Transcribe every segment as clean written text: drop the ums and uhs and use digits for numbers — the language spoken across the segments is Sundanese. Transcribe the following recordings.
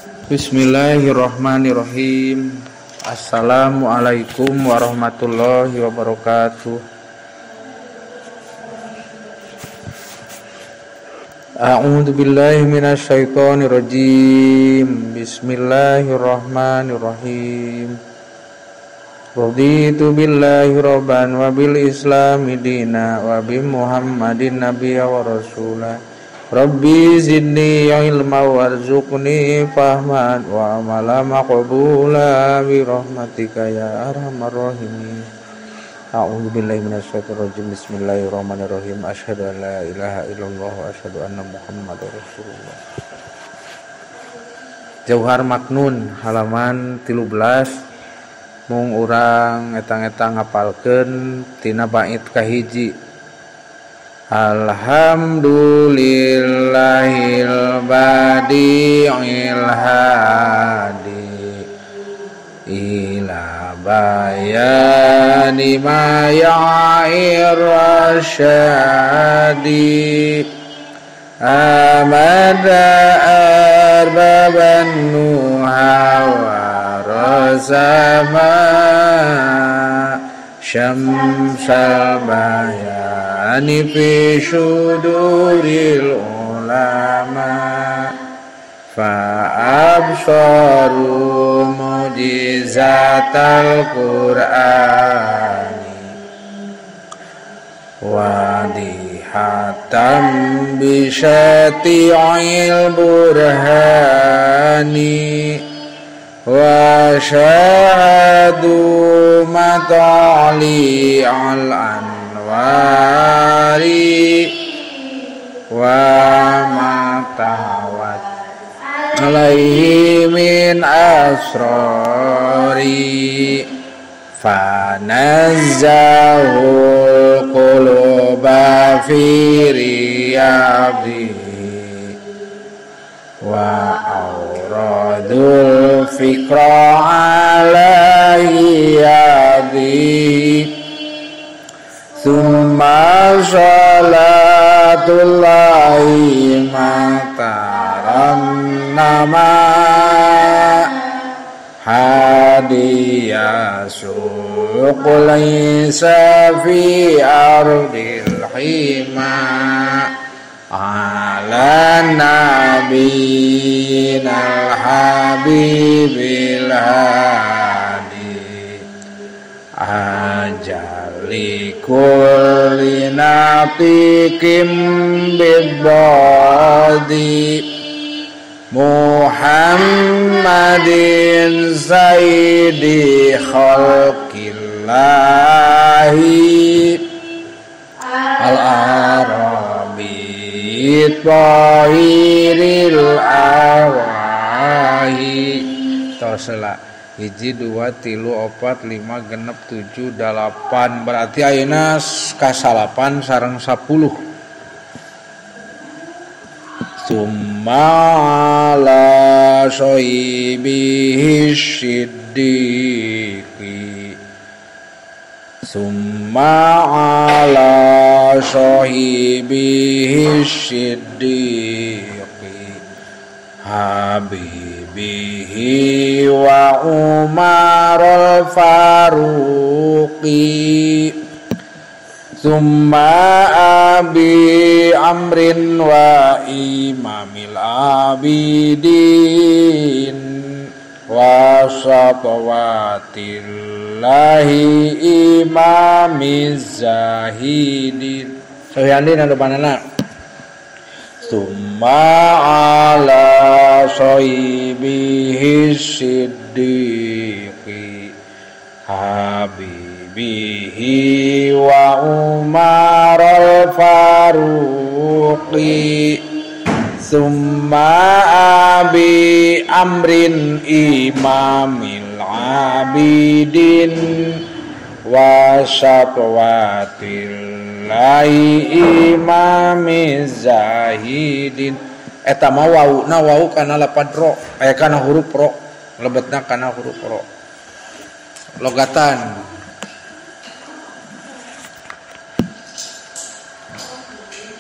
Bismillahirrahmanirrahim. Assalamualaikum warahmatullahi wabarakatuh. A'udzu billahi minasyaitonir rajim. Bismillahirrahmanirrahim. Raditu billahi rabban wa bil islami dina wa bi Muhammadin nabiyya wa rasula. Rabbi zidni ilma warzuqni fahman wa amala maqbula bi rahmatika ya arhamar rahimin. A'udzu billahi minasyaitonir rajim. Bismillahirrahmanirrahim. Asyhadu an la ilaha illallah wa asyhadu anna Muhammadar Rasulullah. Jauhar Maknun halaman 13 mung urang etang-etang ngapalkeun tina bait kahiji. Alhamdulillahil badi'il hadi ila bayani ma ya'ir rasyadi amada arbaban nuha wa rasama syamsal bayani fi syuduril ulama fa'absaru mujizatal qur'ani wadihatam bisyati'il burhani wa syahadu matali al-anwari wa matawat alaihi min asrari fanazzahul quluba fi riyadhihi wa auradul fikra alaihi yadhihi. Summa sholatullahi matarannama hadiya suqul laisa fi ardil hima ala nabiyina habibil hadi ajali kulli natikim bibadi Muhammadin sayyidi khalqillahi al-arabi tahiril awahi. Tosela 1 2 3 4 5 6 7 8, berarti ayeuna kasalapan sareng 10. Summa ala shohibihi siddiqi summa ala shohibihi siddiqi habibihi wa umarul faruqi summa abi amrin wa imamil abidin wa satawatillahi imamiz zahidin. Sohyandin anu panana. Summa ala sohibihi siddiqi habibihi wa umarul faruqi summa abi amrin imamil abidin wa syafawatillahi imamiz zahidin. Eta mah wauna wau kana lapad ro, kana huruf ro, lebetna kana huruf ro. Logatan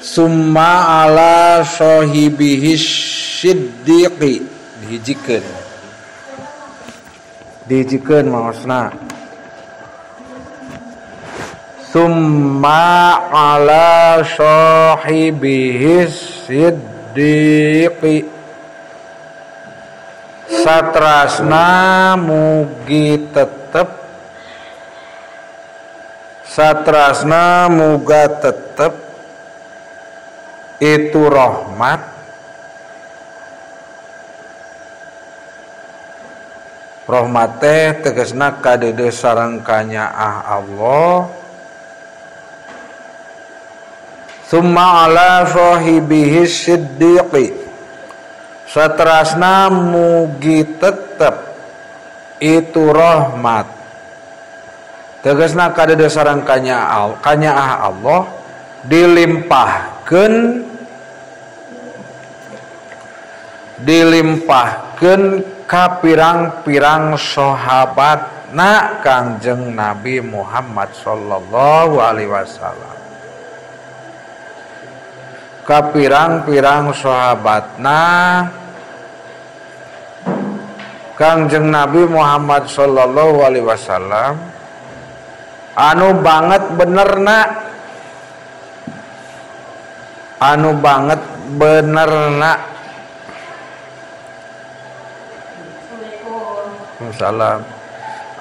summa ala sohibihi siddiqi Dihijikeun. Dihijikeun maosna. Summa ala sahibihi siddiqi satrasna mugi tetep satrasna muga tetep itu rahmat rahmat teh tegasna kadeudeuh sareng kanyaah Allah. Summa ala sahibihi siddiqi satrasna mugi tetep itu rahmat tegasna kadeudeuh sareng kanyaah Allah dilimpahkeun ka pirang-pirang sahabatna Kangjeng Nabi Muhammad sallallahu alaihi wasallam. Ka pirang-pirang sahabatna Kangjeng Nabi Muhammad sallallahu alaihi wasallam anu banget benerna salam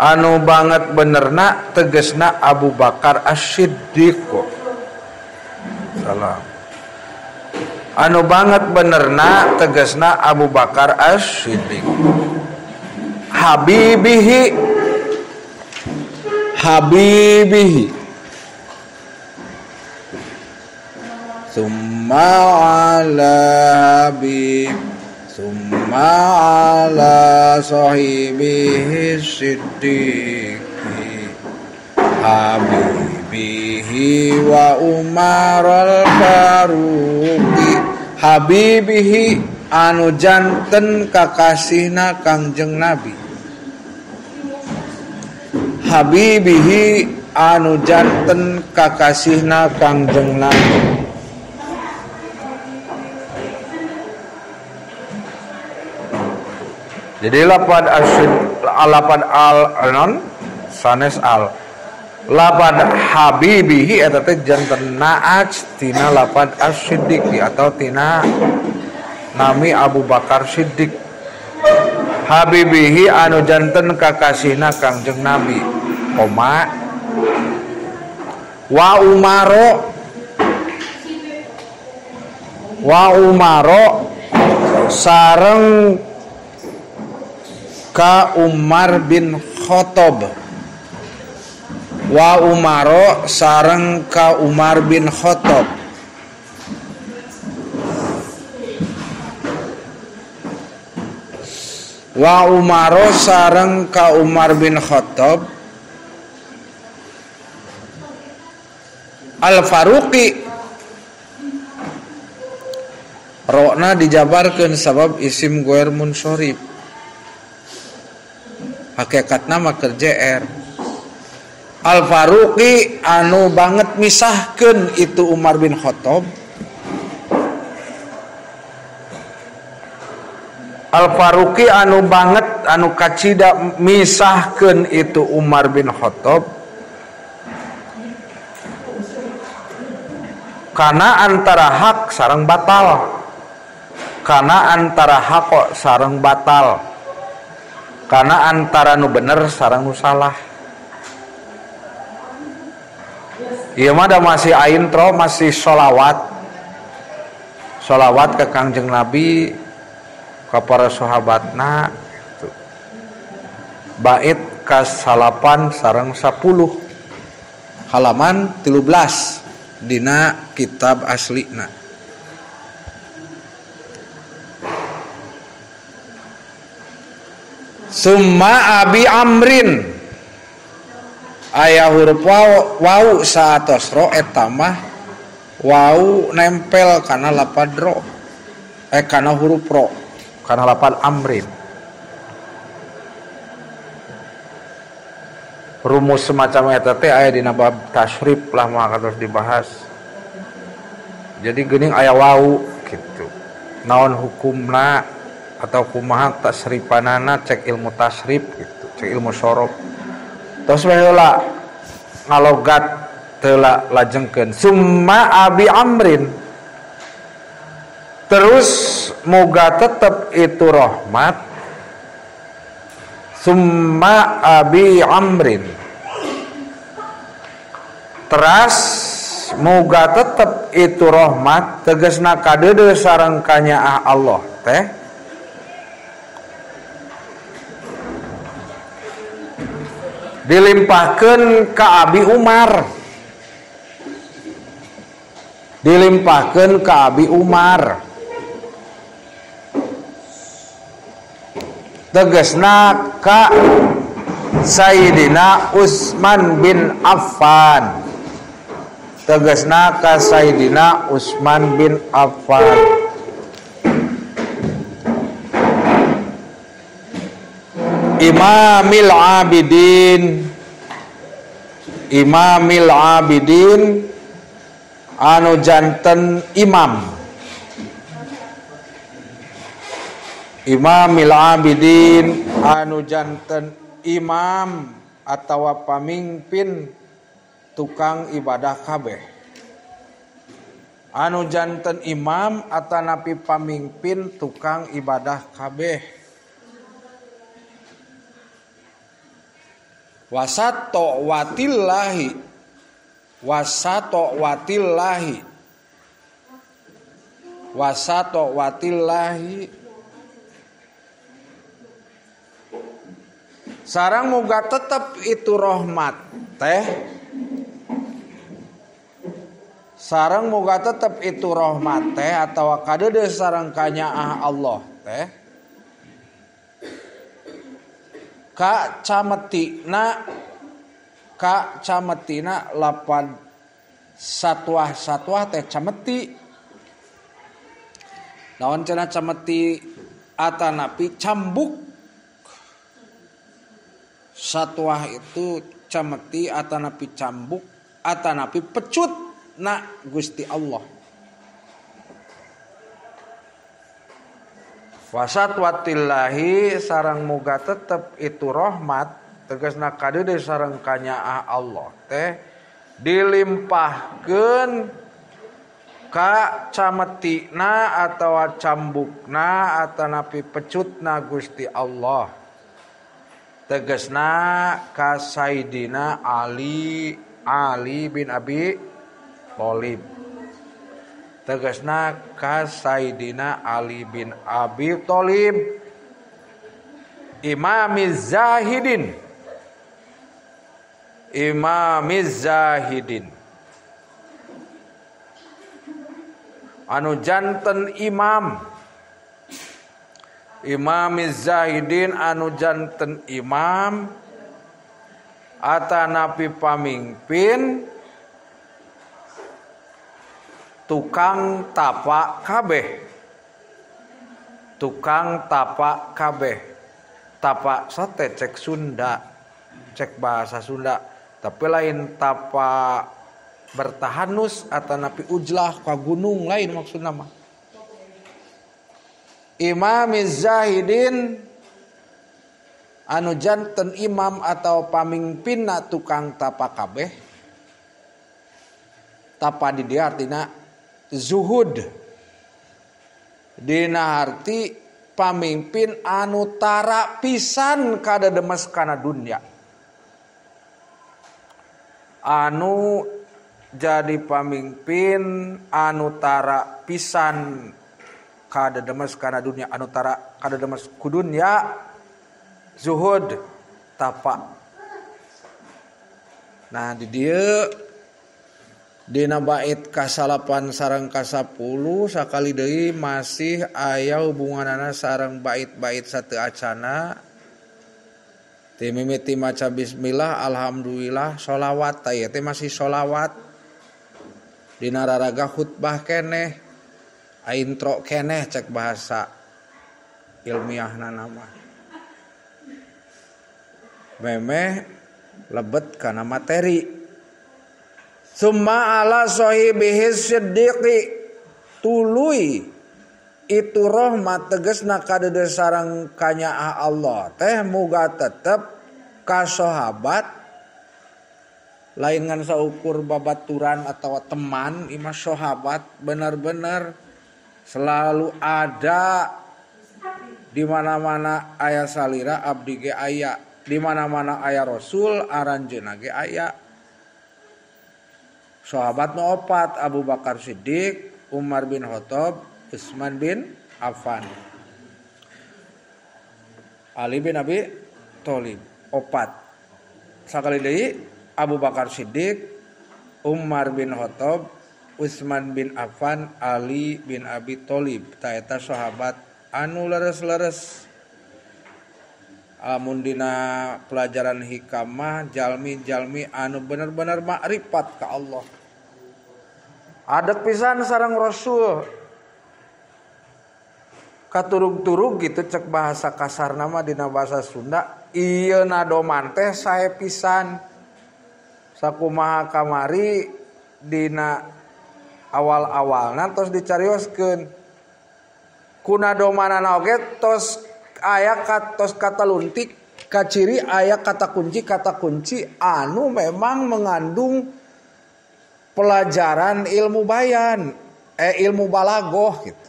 anu banget benerna tegesna Abu Bakar As-Siddiq. Salam anu banget benerna tegesna Abu Bakar As-Siddiq. Habibihi habibihi summa ala habib summa ala sahibihi siddiqi habibihi wa Umar al-Faruqi habibihi anu janten kakasihna Kangjeng Nabi habibihi anu janten kakasihna Kangjeng Nabi. Jadi lapad asyid lapad al non sanes al lapad habibihi eta teh janten naaj tina lapad as-siddiqi atau tina nami Abu Bakar Siddiq. Habibihi anu janten kakasihna Kangjeng Nabi koma wa umaro sareng ka Umar bin Khattab wa umaro sareng ka Umar bin Khattab wa umaro sareng ka Umar bin Khattab Al-Faruqi rokna dijabarkeun sabab isim goer munsorib hakikatna mah keur JR. Al-Faruqi anu banget misahkeun itu Umar bin Khattab. Al-Faruqi anu banget anu kacida misahkeun itu Umar bin Khattab karena antara hak sareng batal. Karena antara hak kok sareng batal. Karena antara nu bener sareng nu salah. Ieu mah da masih intro, masih sholawat. Sholawat ke Kangjeng Nabi, ke para sahabatna gitu. Bait ka 9 sareng 10 halaman 13 dina kitab aslina. Summa abi amrin aya huruf wau saatos ro eta mah wau nempel kana lapad ro kana huruf ro kana lapad amrin. Rumus semacam eta teh aya dina bab tasrif lah mah terus dibahas. Jadi geuning aya wau gitu. Naon hukumna? Atau kumaha tasripanana cek ilmu tasrif gitu, cek ilmu sorof. Tos we heula ngalogat teula lajengkeun summa abi amrin. Terus moga tetep itu rahmat summa abi amrin. Teras moga tetep itu rahmat tegasna kadeudeuh sareng kanyaah Allah teh dilimpahkeun ka Abi Umar. Dilimpahkeun ka Abi Umar. Tegasna ka Sayyidina Utsman bin Affan. Tegasna ka Sayyidina Utsman bin Affan. Imamil Abidin, Imamil Abidin anu janten imam. Imamil Abidin anu janten imam atawa pamimpin tukang ibadah kabeh. Anu janten imam atanapi pamimpin tukang ibadah kabeh. Wasato watillahi, wasato watillahi, wasato watillahi. Sarang moga tetep itu rahmat teh. Sarang moga tetep itu rahmat teh atawa kadeudeuh sareng kanyaah Allah teh. Ka cametina lapan satwah-satwah teh cameti. Naon cenah cameti atanapi cambuk. Satwah itu cameti atanapi cambuk atanapi pecut na Gusti Allah. Wasatwatillahi sareng moga tetep itu rahmat tegasna kadeudeuh sareng kanyaah Allah teh dilimpahkeun ka cametina atawa cambukna atanapi pecutna Gusti Allah. Tegasna ka Sayyidina Ali, Ali bin Abi Thalib. Tegasna ka Sayyidina Ali bin Abi Thalib Imamiz Zahidin, Imamiz Zahidin anu janten imam. Imamiz Zahidin anu janten imam atanapi pamimpin tukang tapak kabeh. Tukang tapak kabeh. Tapak sate cek Sunda, cek bahasa Sunda, tapi lain tapak bertahanus atanapi ujlah ka gunung lain maksudna mah. Imamiz Zahidin anu janten imam atau pamimpinna tukang tapa kabeh. Tapa di dia artina zuhud. Dina arti pamimpin anu tara pisan kadedemes kana dunya. Anu jadi pamimpin anu tara pisan kadedemes kana dunya, anu tara kadedemes ku dunya, zuhud tapa. Nah di dieu dina bait ka-9 sareng ka-10 sakali deui masih aya hubunganana sareng bait-bait sateu acana. Ti mimiti maca bismillah alhamdulillah sholawat teh teh masih sholawat. Dina raraga khutbah keneh, intro keneh cek bahasa ilmiahna nama. Memeh lebet kana materi. Summa ala sahibihi siddiqi tuluy Itu rahmat tegasna kadeudeuh sareng kanyaah Allah teh muga tetep ka sahabat lain ngan saukur babaturan atau teman imah sahabat benar-benar selalu ada di mana-mana aya salira abdi ge aya, di mana-mana aya rasul aranjeunna ge aya. Sahabat nu opat Abu Bakar Siddiq, Umar bin Khattab, Utsman bin Affan, Ali bin Abi Thalib. Opat. Sakali deui Abu Bakar Siddiq, Umar bin Khattab, Utsman bin Affan, Ali bin Abi Thalib. Ta eta sahabat anu leres-leres. Amun dina pelajaran hikmah jalmi-jalmi anu bener-bener makrifat ka Allah. Adek pisan sareng Rasul. Katurug-turug gitu cek bahasa kasar nama dina bahasa Sunda, ieu nadoman teh sae pisan. Sakumaha kamari dina awal-awalna tos dicarioskeun. Ku nadomanana oge tos aya tos kata luntik kaciri aya kata kunci anu memang mengandung pelajaran ilmu bayan, ilmu balagoh gitu.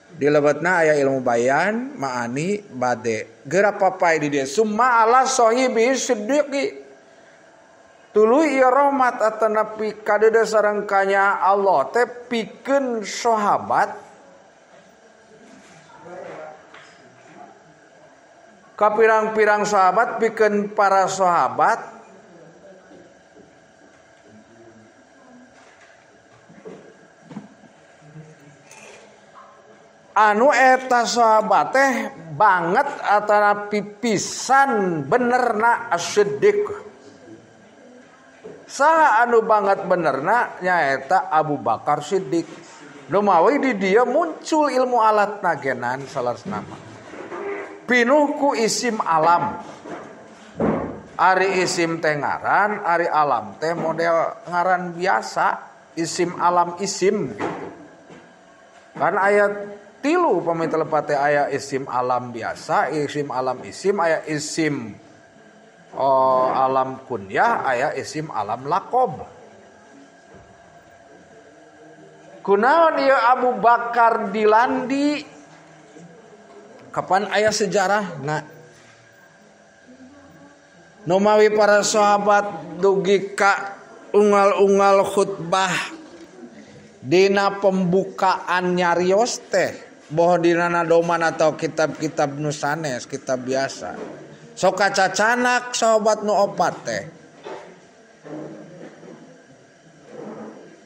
Di lebetna aya ilmu bayan, maani, bade. Geura papai di dieu summa ala sahibi siddiqi. Tuluy ieu rahmat atanapi kadeudeuh sareng kanya Allah teh pikeun sahabat kapirang-pirang sahabat pikeun para sahabat anu eta sahabat teh banget atanapi pisan benerna as-siddiq. Saha anu banget benerna nyaeta Abu Bakar Siddiq. Lumawi di dia muncul ilmu alatna genan salasna mah. Pinuh ku isim alam. Ari isim teh ngaran, ari alam teh model ngaran biasa, isim alam isim gitu. Kan ayat tilu pamit telepate aya isim alam biasa, isim alam isim, aya isim alam kunyah, aya isim alam lakob. Kunaon ieu Abu Bakar dilandi? Kapan aya sejarah? Nah, numawi para sahabat dugi ka unggal-unggal khutbah dina pembukaan nyarios teh boh dina nadoman atau kitab-kitab nu sanes, kitab biasa. Sok kacacanak sahabat nu opat teh.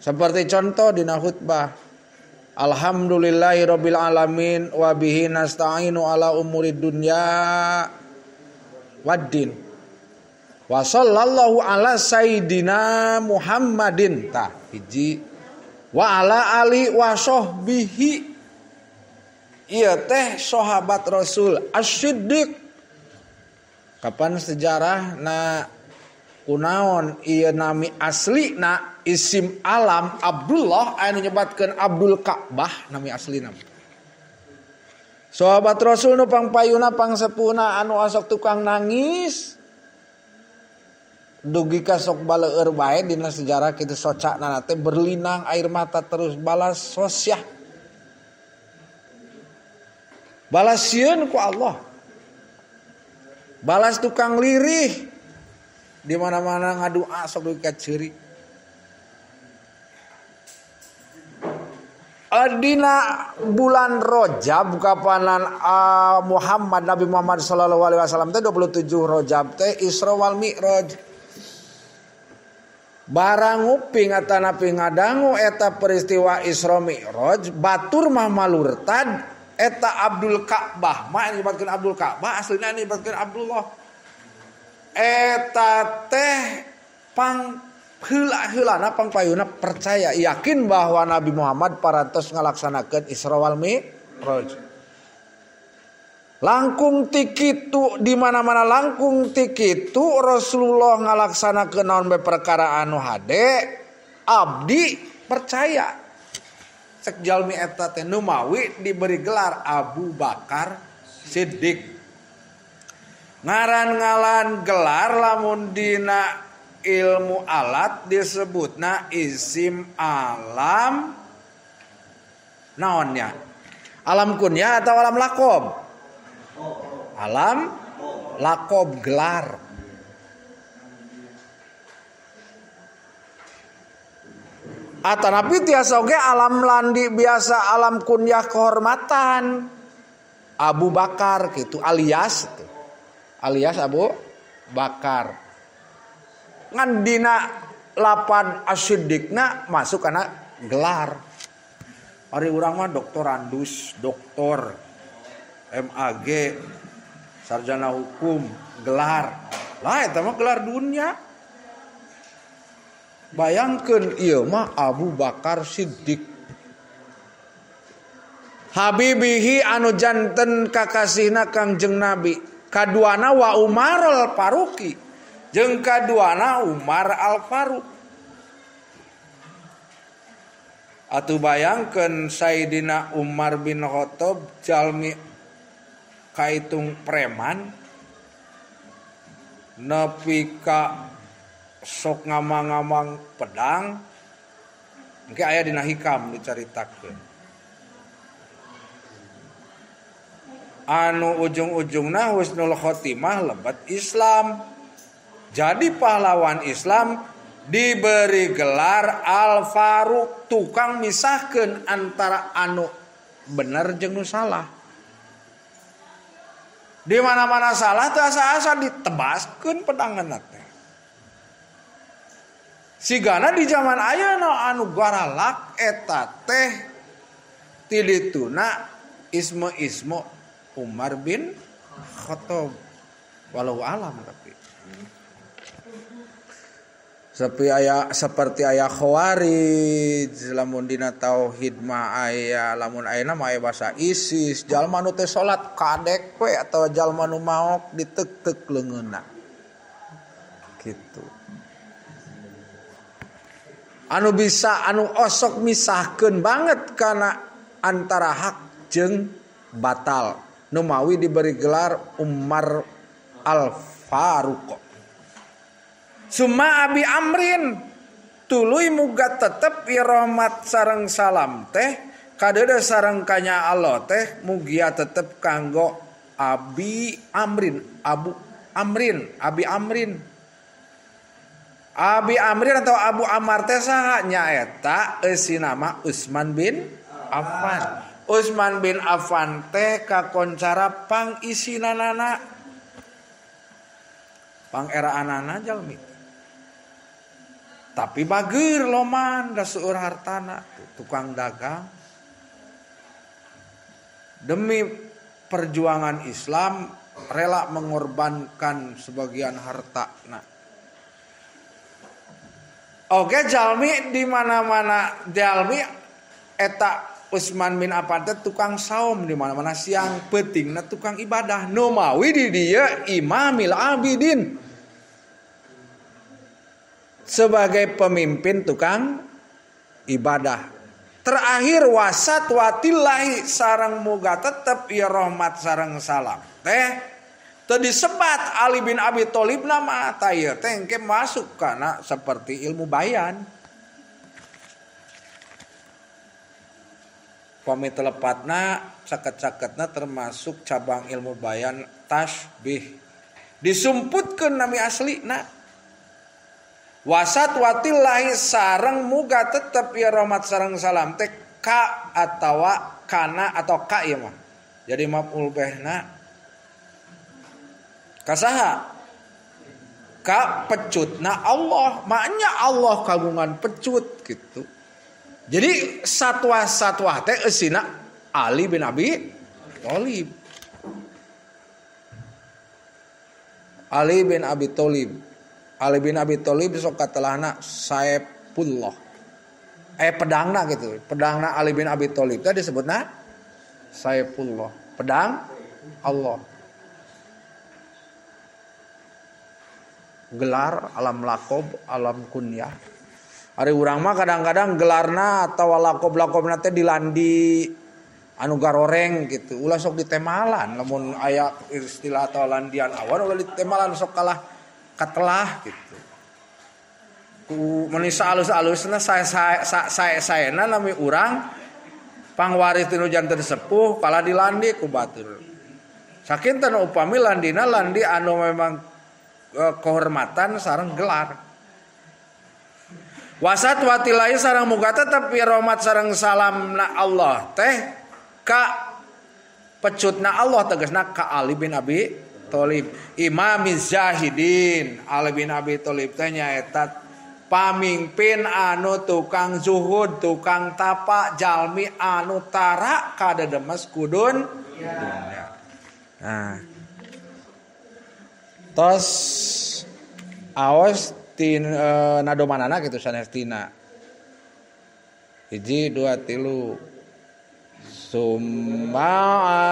Seperti contoh dina khutbah Alhamdulillahirabbil alamin wa bihi nasta'inu ala umurid dunya waddin. Wa sallallahu ala sayyidina Muhammadin tah hiji wa ala ali wa sahbihi. Ieu teh sahabat Rasul As-Siddiq. Kapan sejarah na kunaon ieu nami asli na isim alam Abdullah anu nyebatkeun Abdul Ka'bah nami aslina. Sahabat Rasul nu pangpayuna pangsepuna anu osok tukang nangis dugi ka sok baleueur bae dina sejarah kitu socakna teh berlinang air mata terus balas sosiah. Balas sieun ku Allah. Balas tukang lirih di mana-mana ngadua sok dugi ka ceuri. Dina bulan Rajab kapanan Muhammad Nabi Muhammad sallallahu alaihi wasallam teh 27 Rajab teh Isra wal Mi'raj. Barang nguping atanapi ngadangu eta peristiwa Isra Mi'raj batur mah malurtad eta Abdul Ka'bah mah nyebatkeun Abdul Ka'bah aslina nyebatkeun Abdullah. Eta teh pang heula-heulana pangpayuna percaya yakin bahwa Nabi Muhammad parantos ngalaksanakeun Isra wal Mi'raj. Langkung ti kitu di mana-mana langkung ti kitu Rasulullah ngalaksanakeun naon bae perkara anu hade abdi percaya. Cek jalmi eta teh numawi diberi gelar Abu Bakar Siddiq. Ngaran ngalan gelar lamun dina ilmu alat disebutna isim alam naonnya? Alam kunyah atau alam lakob? Alam lakob, gelar. Atanapi tiasa oge alam landi biasa alam kunyah kehormatan. Abu Bakar gitu alias itu. Alias Abu Bakar. Ngan dina lapan asyidikna masuk kana gelar. Ari urang mah doktorandus, doktor, MAG, sarjana hukum, gelar. Lah eta mah gelar dunia. Bayangkeun ieu mah Abu Bakar Siddiq. Habibihi anu janten kakasihna Kangjeng Nabi. Kaduana wa Umar al-Faruqi. Jeung kaduana Umar al-Faruq. Atuh bayangkeun Sayyidina Umar bin Khattab jalmi kaitung preman nepi ka sok ngamang-ngamang pedang engke aya dina hikam dicaritakeun anu ujung-ujungna husnul khotimah lebet Islam jadi pahlawan Islam diberi gelar Al-Faruq, tukang misahkeun antara anu bener jeung nu salah. Di mana-mana salah teu asa-asa ditebaskeun pedanganna teh. Sigana di zaman ayeuna anu garalak eta teh ti dituna isme-isme Umar bin Khattab. Walau alam tapi. Seperti aya Khawarij lamun dina tauhid mah aya, lamun ayeuna mah aya bahasa ISIS, jalma nu teu salat kadek we atawa jalma nu maok ditek-tek leungeunna. Gitu. Anu bisa anu osok misahkeun banget kana antara hak jeung batal. Nu mawi diberi gelar Umar Al-Faruq. Suma Abi Amrin tuluy muga tetep rahmat sareng salam teh kadeudeung sareng kanya Allah teh mugia tetep kanggo Abi Amrin, Abu Amrin, Abi Amrin. Abi Amrin atau Abu Amar teh saha nyaeta eusi nama Utsman bin Affan. Utsman bin Affan teh kakoncara pang isinanana. Pang eraanana jalmi. Tapi bager loman da seueur hartana, tukang dagang. Demi perjuangan Islam rela mengorbankan sebagian hartana. Oke jalmi di mana-mana jalmi eta Utsman bin Affan teh tukang saum di mana-mana siang peutingna tukang ibadah. Nu mawi di dieu Imamil Abidin. Sebagai pemimpin tukang ibadah. Terakhir wasat watillahi sareng muga tetep ieu rahmat sareng salam teh teu disebat Ali bin Abi Thalib nama tah ieu teh engke masuk kana seperti ilmu bayan. Pami telepatna caket-caketna termasuk cabang ilmu bayan tasbih. Disumputkeun nami aslina. Wasat watillahi sareng muga tetep ya rahmat sareng salam teh ka atawa kana atau ka ieu mah. Jadi maf'ul behna kasaha? Ka pecutna Allah, maknya Allah kagungan pecut gitu. Jadi satwa-satwa teh eusina Ali bin Abi Thalib. Ali bin Abi Thalib. Ali bin Abi Thalib sok katelahna Saepullah. Pedangna gitu. Pedangna Ali bin Abi Thalib teh disebutna Saepullah. Pedang Allah. Gelar alam lakob, alam kunyah. Ari urang mah kadang-kadang gelarna atawa lakob-lakobna teh dilandi anu garoreng gitu. Ulah sok ditemalan lamun aya istilah atawa landian awan ulah ditemalan sok kalah katelah gitu. Ku menisa alus-alusna sae-saena nami urang pangwaris tinu janten sepuh kalah dilandi ku batur. Sakinten upami landina landi anu memang kehormatan sareng gelar. Wasat watilai sareng muga tetep rahmat sareng salamna Allah teh ka pecutna Allah tegasna ka Ali bin Abi Thalib Imamiz Zahidin. Ali bin Abi Thalib teh nyaeta pamimpin anu tukang zuhud, tukang tapa, jalmi anu tara kadedemes kudun dunya. Nah, tos aos tin nadomanana gitu sanes tina. 1 2 3 summa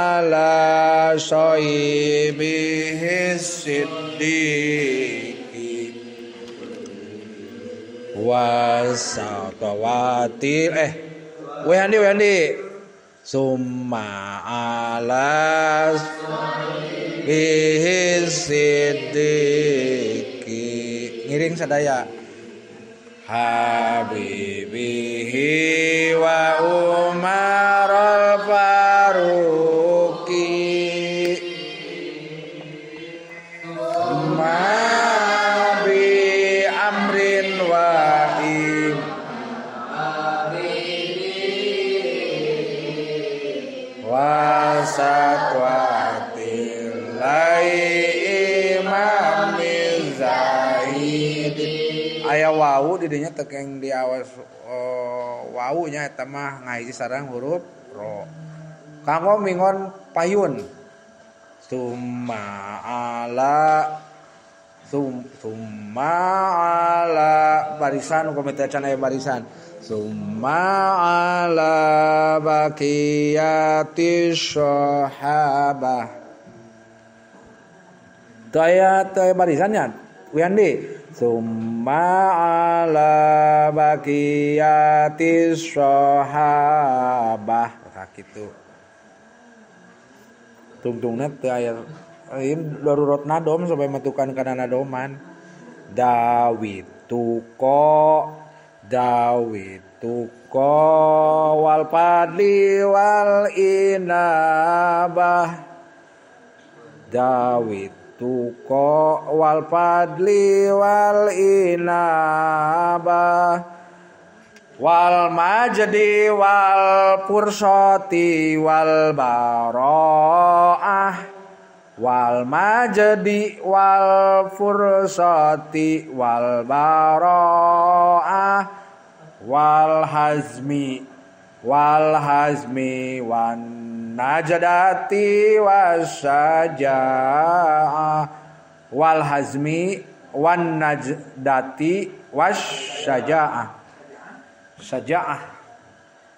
ala sohibihi siddiqi wasatawatil wehandi summa ala sohibihi siddiqi ngiring sadaya habibihi wa Umar al-Faruqi ma bi amrin wa im wa satwatil imamil zahid. Aya wau di dinya tekeng di awas wau nya eta mah ngahiji sareng huruf ro. Kanggo mingon payun. Summa ala summa ala barisan upami teh can aya barisan. Summa ala baqiyati sahabah. Teu aya barisannya. Wiyandi summa ala baqiyati sahabah kitu. Tungtungna teu aya ieu darurat nadom sampai matukan kana nadoman. Dawi tuko wal fadli wal inabah. Dawi tuko wal fadli wal inabah wal majdi wal fursati wal baroah wal majdi wal fursati wal baroah wal hazmi wan najdati wasyaja'ah wal hazmi wan najdati wasyaja'ah. Saja'ah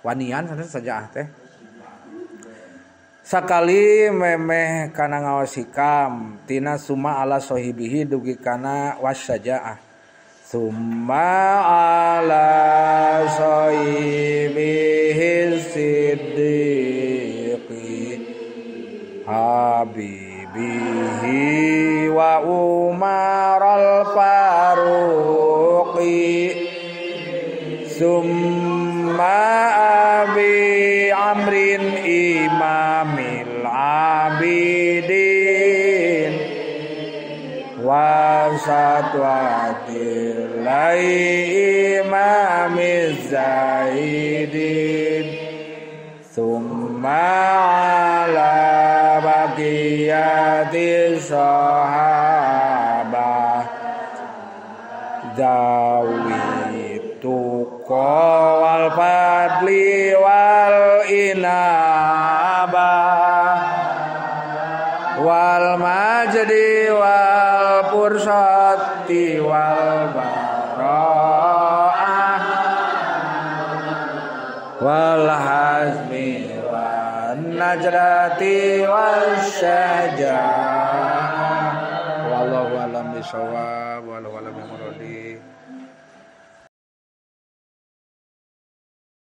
wanian sanes saja'ah teh sakali memeh kana ngaos hikam tina summa ala sohibihi dugi kana wasyaja'ah. Summa ala sohibihi siddiqi habibihi wa Umar al-Faruqi summa abi amrin imamil abidin wa satwatil imamiz zaidin summa ala baqiyati sahabah dawi tuqa wal fadli wal inabah wal majdi wal fursati wal baroah wal hazmi wan najrati wal syaja'ah. Wallahu a'lam bishawab. Wallahu a'lam.